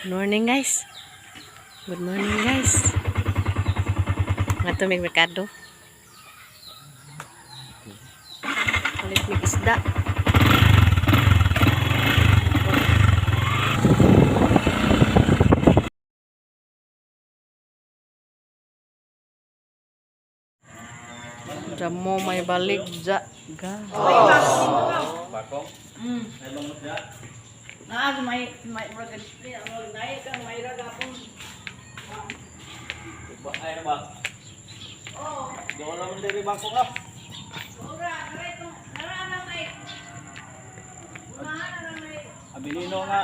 Good morning, guys. Good morning, guys. Nga mig merkado. Palit mig isda. Damo may balik ja ga. Naa may may murag display ang murag naay ka may ra gapon. Ay na ba? Oo. Doon lang diri bangko ka. Ora, aray to. Nara na may. Unahan na may. Abilino nga.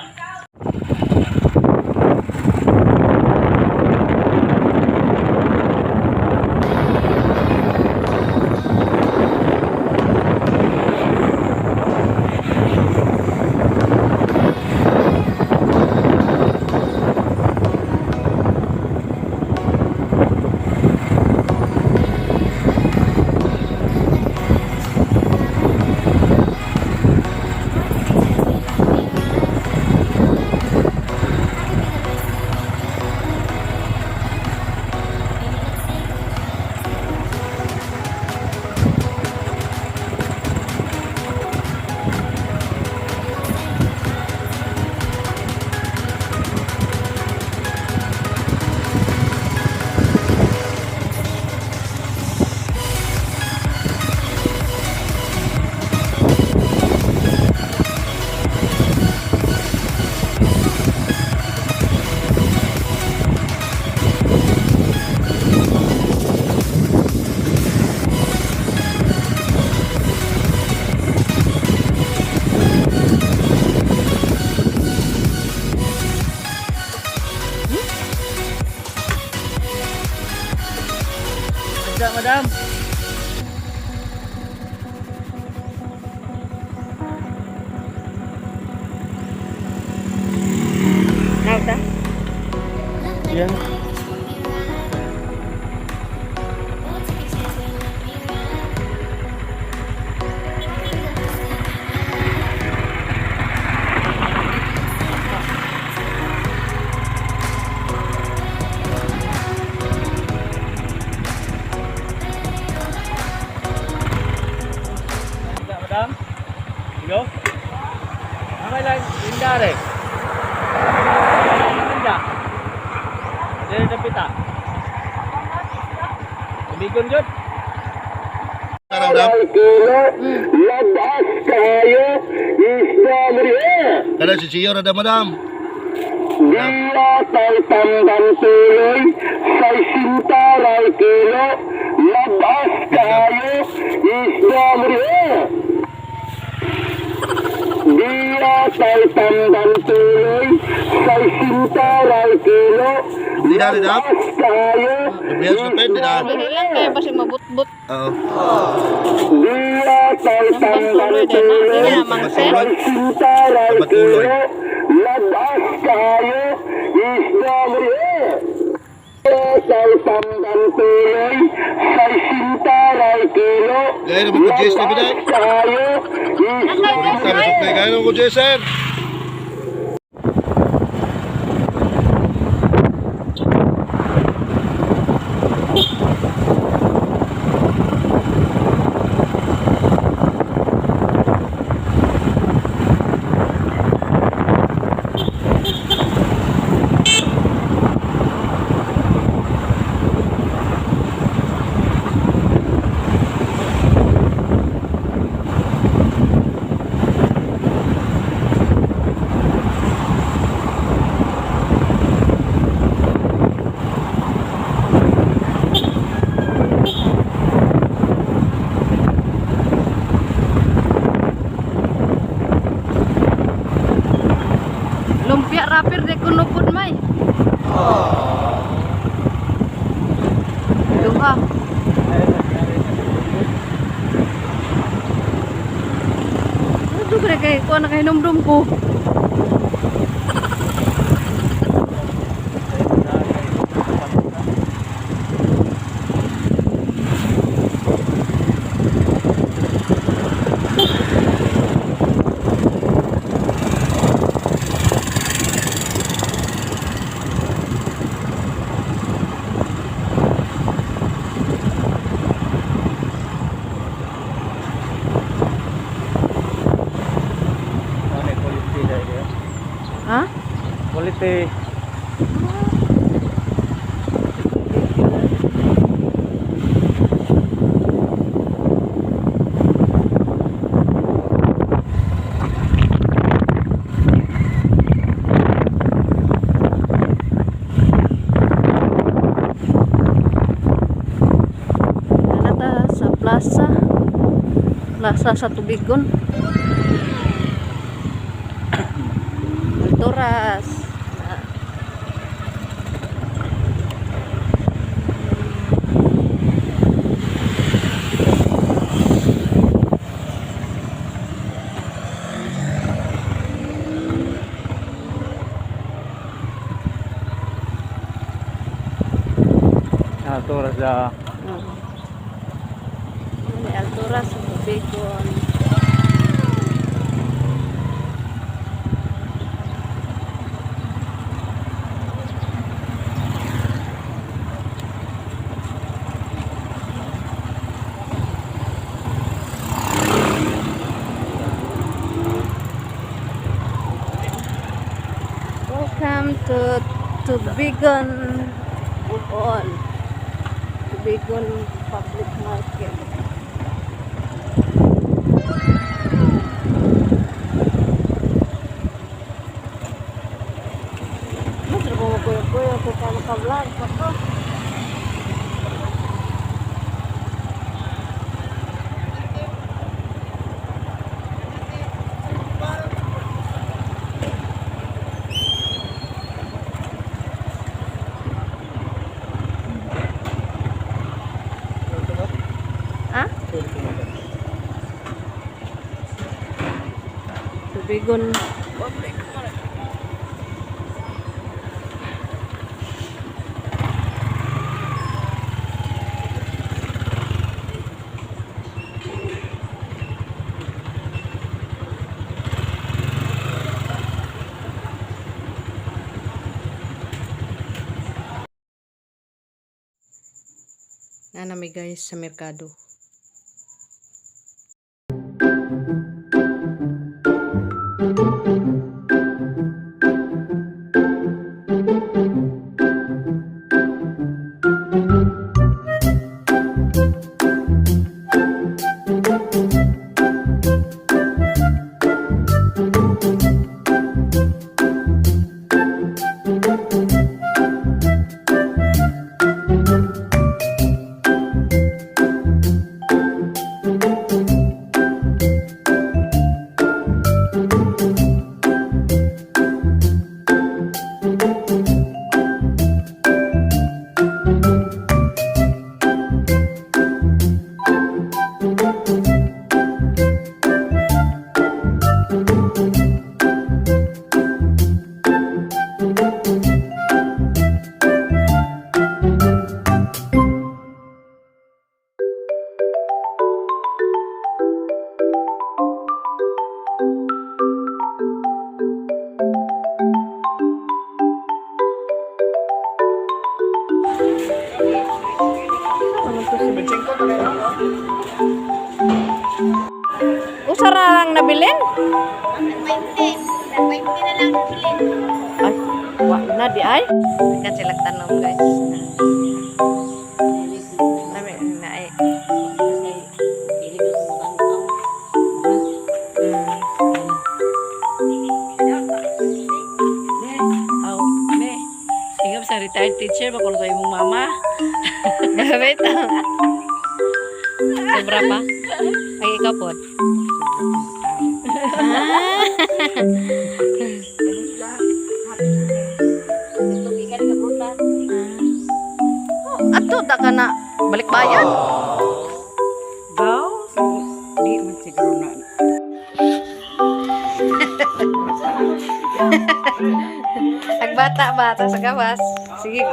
Isda, madam. Nauta? Yan. Isda, madam. Hello? Amay lang, lindare. Linda. Dili dapita. Tubigon jud. Araw Kilo, labas kayo, isda mo. Kada si Gio rada, madam. Dia tay tambang tuloy, sa sinta ray kilo, labas kayo, isda mo. Dia tay tambang tuloy, sa sinta ray kilo, Di na, di na. labas kayo, Dublihan sa pen, di na. Dili lang kay basig mabutbut. Oo. Dia tay Tambang tambang tuloy din na. tuloy, Di na mangse. Sinta ray Patuloy. kilo, labas kayo, isda mo. Sa tambang tuloy, sa sinta ray kilo, Gaya naman ko, Jess, na biday. kayo, isda Kurinta, may supply. Gaya naman ko, Jess, sir. Lumpia rapir de kunupod may. Duha. Ano ko na kay kuha na kay numdum ko. City. Nata sa plaza. Plaza sa Tubigon. Alturas. Ah. Ah, Torres da. Oo. May alturas sa Tubigon. Welcome to Tubigon All. Tubigon Public Market. Mas ko kuya-kuya ko ka maka-vlog pa ko. Ha? Tubigon Public Market. Nanami guys sa merkado. Usa ra lang nabilin? 20. 20 na lang bilin. Ay, wa na di ay. Nagka sila tanom guys. Lami na ay. Aw, me. Ikaw sa retired teacher, makulong sa imong mama. Wait. Sobra pa? Ay, ikaw po. Ato, da ka na balikbayan. Baw? Di man siguro na. Nagbata-bata sa gawas. Sige.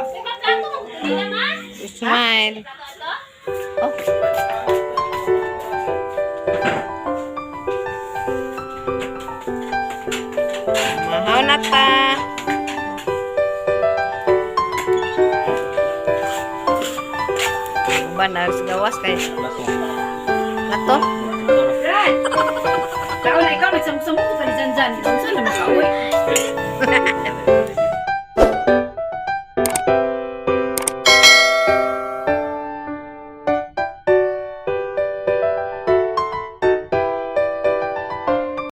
Smile. Oh. Mahaw na ta. Ba na sa gawas kay Ato. Tao na ikaw, nagsamsamok ka ni Zanzan. Ikaw saan naman ka, uy?